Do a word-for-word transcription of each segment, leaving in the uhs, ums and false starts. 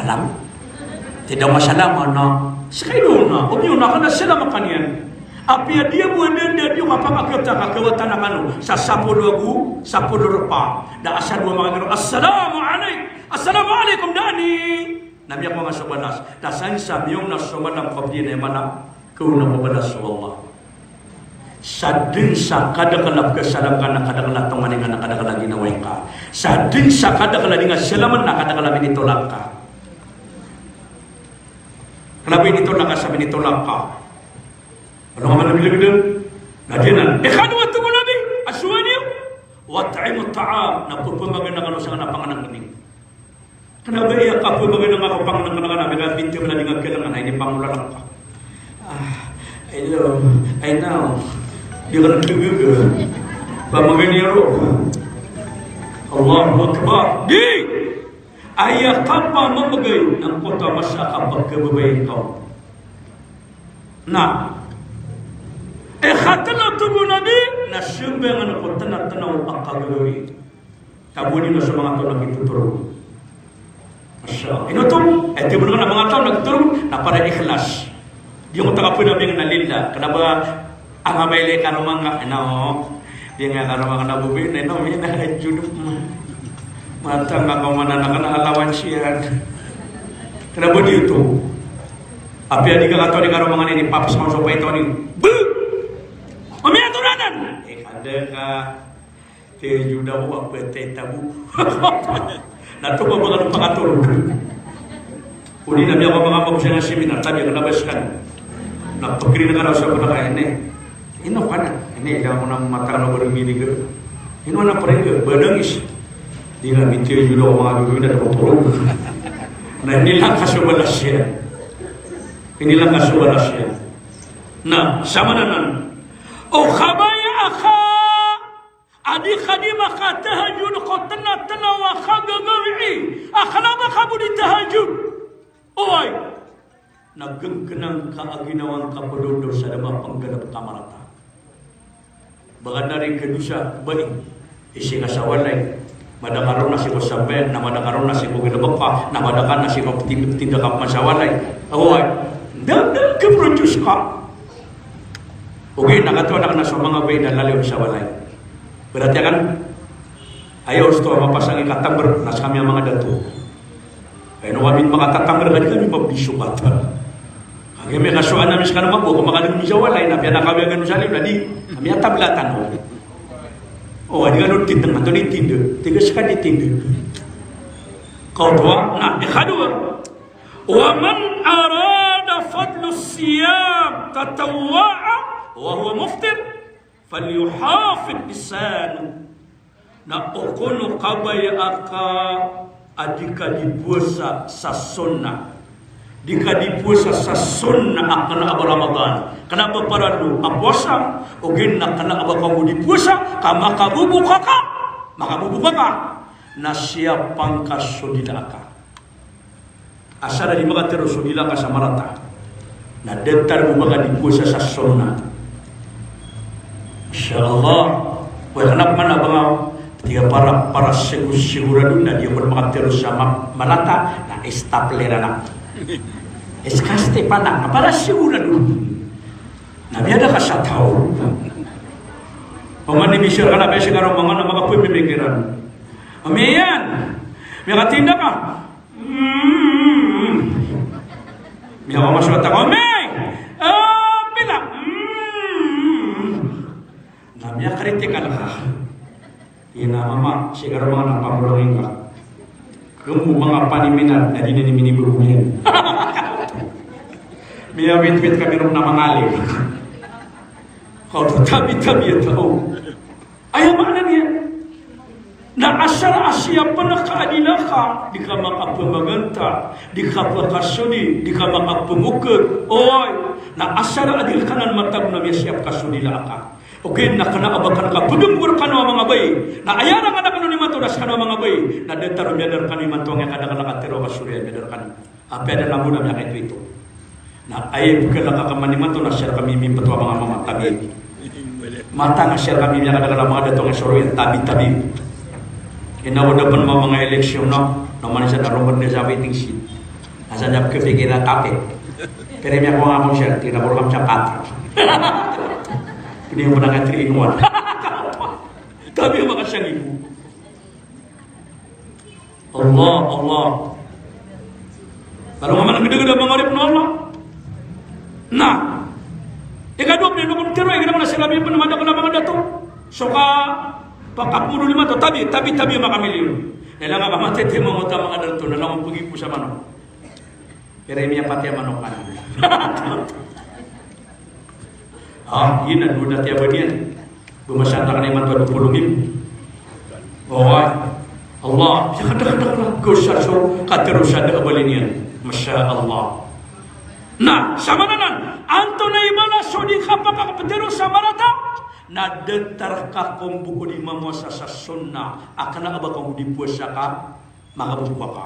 Salam. Tida masalam na. Sikailo na. Omiyo na ka na salam ka niyan. Apiya di a bo anda anda di o kapakakita ka kawatan a kano. Sa sapolo ago, sapolo rpa. Da asar bo a makagaro. Assalamu alaikum. Assalamu alaikum da ani. Na miyako nga so balas. Da san sa miyaona so malam ko piyinay mala. Kaona ko balas o Allah. Sa dn sa kadakl a pkasalam ka na kadakl a tonganay ngka na kadakl a ginawai ngka. Sa dn sa kadakl a di ngka salaman na kadakl a minitolak ka. Kna ba initolak ka sa minitolak ka. Ano ka man a bilagdn? Na di anan. Ikadowa, tig o Nabi, a sowaan iyo, wa at'imut ta'am, na pphamagana kano sangkanan a pangnngkn. Kna ba iya kaphamagana ngka ko pangnngkn ka na, bika bintang na di ngka kailangan, na inipamolalan ka. Ah, I know, I know. Di ka nagtgg. Pamagana iyo ron. Allahu Akbar. Di! Aya kapamamagay angkoto a masa a kapagkababaya ngka. Na, ikatlo, tig o Nabi, na sambayang ko tnatnaw a kagagawii. Tabonin o so manga taw na kitotorog. Masha Allah. Ino oto? Ay, tig o Nabi na manga taw na kitotorog na para ikhlas. Di ngka takapn a bingn na lillah. Kna ba a nga mailay karoma ngka, ino. Di nga karoma ngka na bo bingn, ino, mina ka junub ma. Matag ka ko mana na kna allowance iyan. Kna ba di oto. Apiya di ka kataw di karoma ngka ini, papas ka so paito ini. Buu! Omiya oto ranan. Eh, kada ka. Tahajjud ako, a pwerte tabo. Na oto ba ba kano pakatorog. Odi na miyako manga magosa nga seminar, tabi a kna ba skano. Na pagrin ka na sa pnaka ini. Ino ka na? Ini, ida ako na matag na barang ini ka. Ino na pare ka, badangis. Di na mitahajjud ako, manga gagawii na ako torog. Na inilang ka so balas iyan. Inilang ka so balas iyan. Na, samanan. O kabaya aka. A di ka di makatahajjud ko tnatnaw a kagagawii a kna ba ka bo di tahajjud. Oway. Na gnggnan ka a ginawa ngka pd on dosa da mapnggalbk ka marata. Ba ka na ri khadosa, ba i, isi ka sa walay. Madakl ka ron na sii ko sambayang, na madakl ka ron na sii ko galbk ka, na madakl ka na sii ko pti-, ptinda ka pman sa walay. Oway. Da, da, khaproduce ka. Ogaid na katoon akn a so manga bai na lalayon sa walay. Berarti akan, aya osto a mapasang i katambr, na skami a manga dato. Ino kami makatatamr ka di kami mabisok a ta. Kagiya miyakasowa ami skano mambo ko makadn mi sa walay na piyanakawiyagan o sa liyo na di kami a tablatan. O, adi kano tindg, antonaa i tindg? Tig a ska di tindg. Kaoto a, na, ikadowa. Wa man arada fadla siyam tatawwa'an wa huwa muftir, falyuhafidh lisanahu. Na o kono kabaya aka a di ka di powasa sa sunnah. Di ka di powasa sa sunnah a kna a ba Ramadan. Kna a ba paralo a powasa, ogaid na kna a ba ka bo di powasa, ka makaboboka ka. Makaboboka ka. Na siyapa ngka so dila aka. Asar a di makatharo so dila ka sa marata. Na datar bo ba ka di powasa sa sunnah. Masha Allah. Oway, kna pman a ba nga, tig a para, para sigu-, sigurado na di ako makatharo sa ma-, marata, na stapler anan. Iska step anan, para sigurado. Na miyada ka sa taw. Pamani misir ka na, besi ka ron manga na makapamimikiran. Omiyan. Miyakatinda ka. Mm. Miyakamaswata ka, "Omi! Ah, pila?" Mm. Na miyakritikal ka. Ina mama, sii ka ron manga na pamolongin ka. Kmo manga paniminar, na di niyan minibogo iyan. Miyawitwit kami ron na manga alim. Kaoto tabi-tabi a taw. Aya maana niyan na asar a siyapa ngka a dila ka, di ka makapamaganta, di ka makasodi, di ka makapamoked. Oy, na asar a di rka nan matag na miyasiyap ka so dila aka. Ogaid na kna a ba ka ngka pdnggo rkano a manga bai. Na aya rangada kano imanto na skano a manga bai. Na datar o miyada rkano imanto a ngka da kna katharo ka so riya miyada rkano. Apiya da na bo na miyakaito-ito. Na aya pkhalaka ka man imanto na siyar kami mimpto a manga mama, tabi. Matag a siyar kami miyakadakl a manga dato nga soroyan, tabi, tabi. Ina wada pn manga eleksyon na, na manisa na romad na sa waiting shed. Asa niyan pkhapikiran a tapi. Pero miyakowa ngka kon siyan, tig iyan a korang ka miyakatro. Pwede mo na ka three in one. Tabi a makasanggibo. Allah, Allah. Kalo nga man a gdagda a manga oripn o Allah. Na ikadowa pn, ino kon tharoa, igira man a sila miyapn a madakl a manga dato. So kapakapolo lima to, tabi, tabi, tabi a makamilyon. Na ilay nga ka matete mangota a manga dato, na langon pgipo sa manok. Pero miyapatay a manok ka. Ah, ino na dowa na tiyaban iyan. Ba masantak na imanto a dowa polo nggibo. Oway. Allah, ya kadakdakl a gosar so katharo sa da a bali niyan. Masha Allah. Na, samanan, antonaa i balas o di kapakaptharo sa marata? Na datar ka ko mbo ko di mamowasa sa sunnah, a kna a ba ka mbo di powasa ka, makaboboka ka.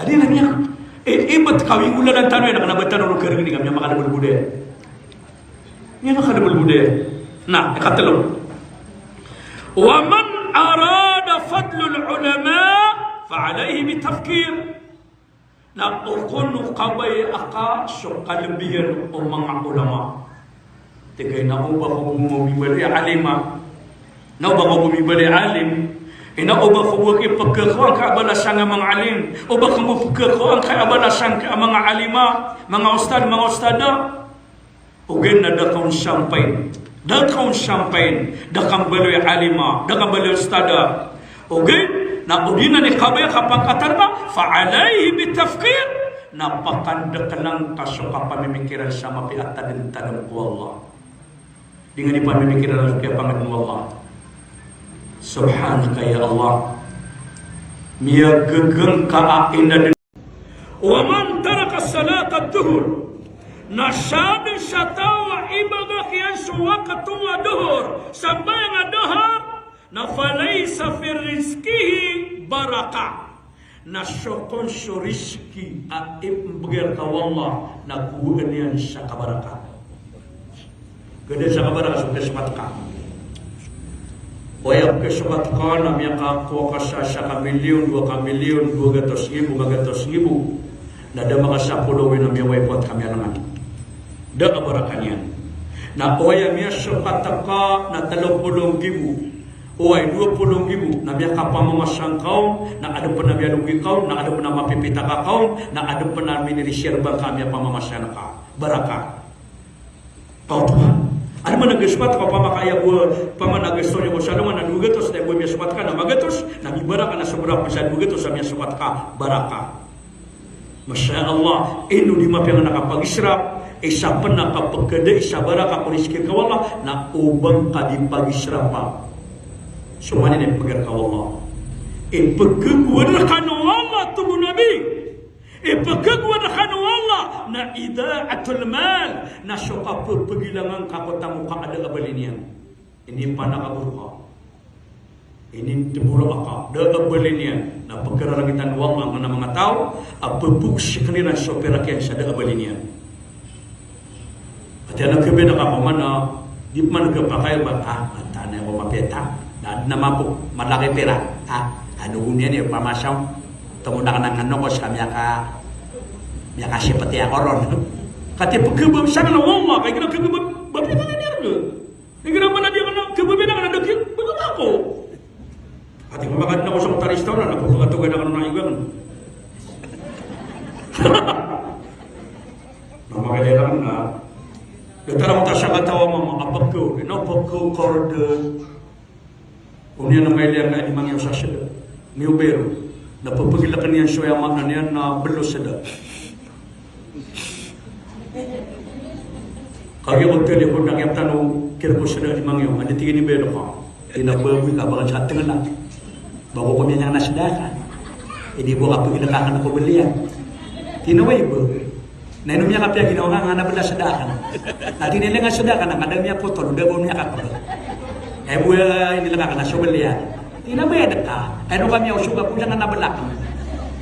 Adi na niyan. E, e, bat ka wi olalan tano iyan, na kna ba tano ron kargni ka miyamakadbl bo dn. Miyamakadbl bo dn. Na, ikatlo. Wa man arada fadlal ulama fa alayhi bit tafkir. Na o kon o kabaya aka so kalbihan o manga ulama. Tig iyan a o ba ko bo mibaloy a alim a. Na o ba ko bo mibaloy a alim. Ino o ba ko bo kipkhakowa angkai a balasan a manga alim. O ba ko bo pkhakowa angkai a balasan a manga alim a. Manga ustad, manga ustada. Ogaid na da ka on sampain. Da ka on sampain. Da ka mbaloy a alim a. Da ka mbaloy a ustada. Ogaid na o di niyan kabaya a kapakatarma. Fa alayhi bit tafkir. Na pakandaklan ka so kapamimikiran sa mapiya a tadmtadm ko Allah. Di nga di pamimikiran so kiyapangad o Allah. Subhanaka ya Allah. Miyagaga ngka a inadn. Wa man taraka salatad duhur. Na sadn sa taw a ibagak iyan so wakto a duhur, sambayang a duhur, na falaysa fi rizqihi barakah. Na so kon so rizki a ipmbgay rka o Allah na gowaan iyan sa kabaraka. Gowaan sa kabaraka so pkhasokat ka. Aya pkhasokat ka na miyakakowa ka sa isa ka milyon, dowa ka milyon, dowa gatos nggibo, magatos nggibo. Na da makasapolo oway na miyawaipot ka miyalangan. Da a baraka niyan. Na oway a miyasokat ka na tlo polo nggibo. Oway, dowa polo nggibo, na miyakapamamasa ngka on, na adn pn a miyalogi ka on, na adn pn a mapipitaka ka on, na adn pn a minireserba ngka a miyapamamasa ngka. Baraka. Kaw Tuhan. Adn man a gasokat ka, opama ka aya bo, opama na gasto niyo ko salongan na dowa gatos, na aya bo a miyasokat ka na magatos, na mibaraka na sobra pn sa dowa gatos a miyasokat ka, baraka. Masha Allah, ino di mapiya ngka na kapagisrap, isa pn a kapkada, isa baraka ko rizki rka o Allah, na o ba ngka di pagisrapa. So maana niyan pkada rka o Allah. Ipkagowad rka o Allah, tig o Nabi. Ipkagowad rka o Allah, na idha'atul mal, na so kapphagilanga ngka ko tamok a da a bali niyan. Ini panakaborok ka. Ini tboro aka, da a bali niyan, na pkhararangitan o Allah angkanan a manga taw a pphogsikan iran so pirak iyan sa da a bali niyan. Ati ana khabaya na ka ko mana, di pman khapakay ba, ah, mataan ko mapita. Na, na mapok, malaki pira. Ah, ano goniyan iyo pamasaw. Tomo na ka na ngano ko sa miyaka, miyakasipati ako ron. Kati pkhabaya sa ngano o Allah, kay gina khabaya, ba pita na niyan. Igira man a di ako na, khabaya na ka na dakit, ba ka ako? Ati ko makadn ako sa Qatar Restaurant, na pagkatogan ako na iwan. Na makadn ako na. Datar ako ta sa kataw a mama, a pagkaw, ino pagkaw, kord. Oniyan na mailay angkai a di mangiyaw sa sda. Miyaw bero. Na pphagilakn iyan so aya maana niyan na blo sda. Kagiya ko tadi ko na kiyaptan o kirko sda di mangiyaw. Anda tig iyan i bero ka. Ina baboy ka, ba ka sa tngla. Ba ko ko miyanyang na sda ka. Ini bo ka pagilak akn ko belian. Tina way bo. Na ino miyakapiya ginawa ngka, ngka na bla sda akn. Na tinilay nga sda akn, na kada miyapotol, da bo miyakakaba. Ay bo, eh, inilay akn na so belian. Tina bayad ka. Ay ino ka miyaosog a ko sa ngka na bla akn.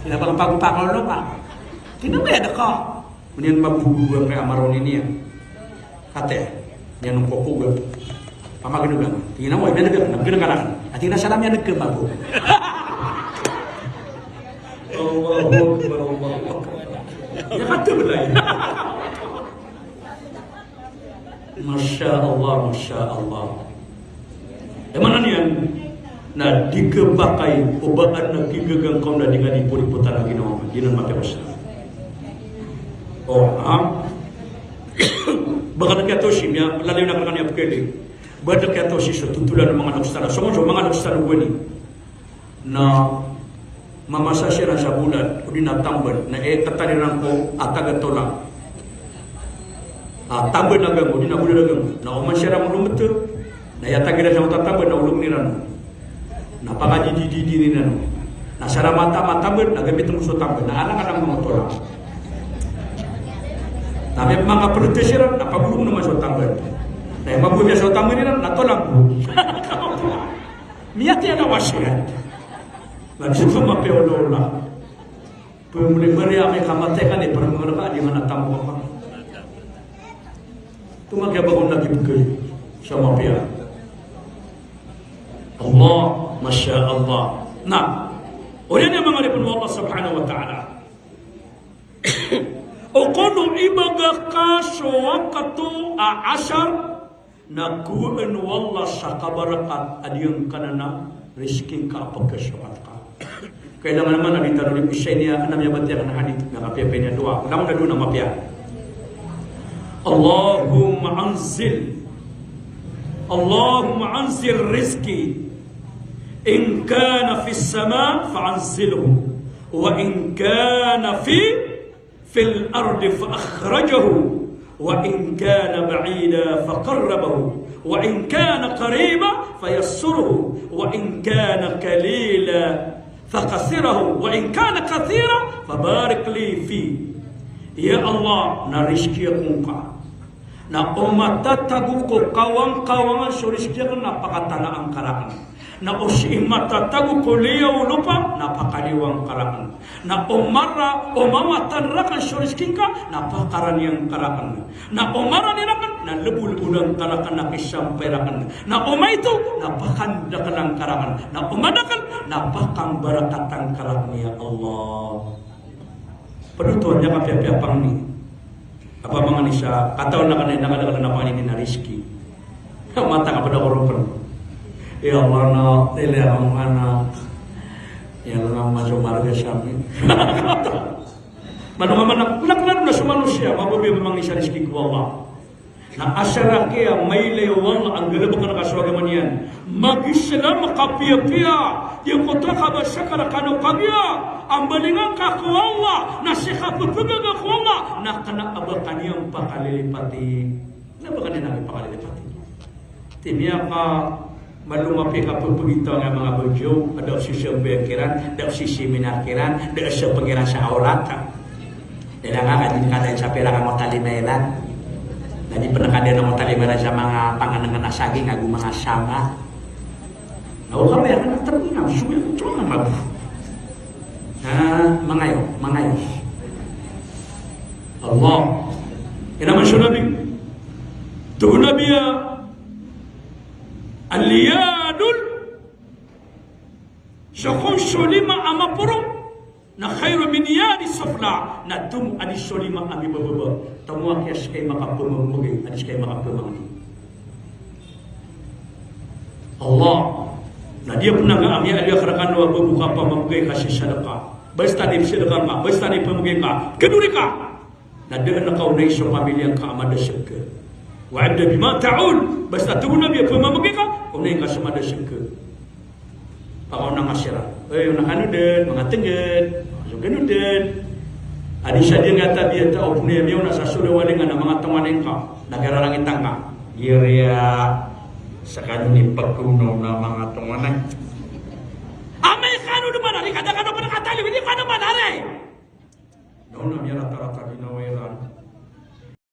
Tina ba ngka pagopakol ka. Tina bayad ka. Oniyan mabubuwang kay a maroni niyan. Kate, niyan ko koga. Pamagnugan. Tina mo, miyaneg ka, nagnugan ka na. Ati na salam niyan nagkembago. Allahu Akbar, Allahu Akbar. Aya kato belay. Masha Allah, masha Allah. Aya maana niyan na di kapakay o ba adn a kigaga ngka on na di nga di poripotan a ginawa ngka, di nan mapiya ko Islam. O, ha? Ba ka na kiyatosi, miyalalayon akn a kiyapkhailay. Ba adn a kiyatosi so totolan o manga loks tano. So, so manga loks tano gowani na mamasa siran sa bolad, odi na tambn, na ikatan iran ko atag a tolang. A, tambn a gamo, odi na bolad a gamo. Na oman siran molomt, na iyatag iran sa tambn, na olomn iran. Na pakadidididi iran. Na sa mata, matambn, na gamitn so tambn. Na anak-anak manga tolang. Na miyamanga prt siran, na pagolomn oman so tambn. Na aya maboya so tambn iran, na tolang. Miyatiyana wasiat. Na di so mapiya o lola. Pmri-mri a amay ka matay ka, di pmri-mri ka, di nga na tamok ka. Tomakiya ba ko na kipkay sa mapiya. Allah, masha Allah. Na, oriyan iyan manga oripn o Allah subhanahu wa ta'ala. O kono ibaga ka so wakato a asar, na kowaan o Allah sa kabarakat a di ngka nan a rizki ngka a pkhasokat ka. Kailangan man a di tano di misay niyan a miyabatiya akn a hadith na kapiyapiya niyan a dowa. Langon a dowa na mapiya. Allahumma anzil, Allahumma anzil rizqi, in kana fis sama fa anzilhu, wa in kana fi fil ardi fa akhrijhu, wa in kana ba'ida fa qarribhu, wa in kana qariba fa yassirhu, wa in kana qalilan fa kathirhu, wa in kana kathiran fa barik li fihi. Ya Allah, na rizki ako ngka. Na o matatago ko kawang-kawangan so rizki akn na pakatanaan ka rakn. Na o sii matatago ko liyawaw o lopa na pakaliyawaw ngka rakn. Na o mara, o mawatan rakn so rizki ngka na pakaraniyan ka rakn. Na o marani rakn na lbolbolan ka rakn a kisampay rakn. Na o maito na pakandaklan ka rakn. Na o madakl na pakambarakatan ka rakn, ya Allah. Pd oto a di kapiyapiya pangni. Apa mangni sa katawan akn na kadaklan a pangni na rizki. Mata ka pd a koropn. Ya Allah, na ilay akn a, ya Allah, na maso marga sami. Mano nga mana, na klaro na so manosiya, mababi a mangni sa rizki ko Allah. Na asar a kiya mailay o Allah a nggalbkn ka so agama niyan. Mag-Islam ka piyapiya, giyangkoto a kabasa ka rakn o kagiya, a mbalingan ka ko Allah, na sii ka pphagaga ko Allah, na kna a ba ka niyan pakalilipati. Na ba ka niyan pakalilipati. Timiya ka Malo mapiya ka pphagitaw a manga badiyaw, a da a sii sambayang kiran, da a sii seminar kiran, da a sii pngiran sa awrat. Ilay nga ka di kadaan sa pirak a motalima iran. Na di pn kadaan a motalima iran sa manga pangnngn a saging ago manga sanga. Na o kami a kna tano na, suwi ko na mago. Na mangayo, mangayo. Allah. Ino man so Nabi? Tig o Nabi a Al-yadul, so kon so lima a maporo, na khairun min yadis sufla, na tomo a di so lima a mibababa. Tomo a kiya skay makapamamagay, a di skay makapamangni. Allah, na di a pn a nga a miyaaloy a karakano a ba bo kapamamagay ka sii sadaka. Basta di sadaka nga, basta di pamagay nga, kdori ka. Na da a kaonay so pamilya ngka a madasg ka. Wa abda bima ta'ul. Basta tig o Nabi a pamamagay ka, kaonay ngka so madasg ka. Pakaona nga siran. Oy, ona kano dn, manga tngd. So kano dn. A di sa di nga tabiya ta opnay a miyaona sa so da walingan a manga tonganay ngka. Na kararangitan ka. Giriya. Sa kano ni pagkuno na manga tonganay. Amay kano dn manari, kada kano pn kataliwi, di kano manari. Na ona miyaratarata ginawa iran,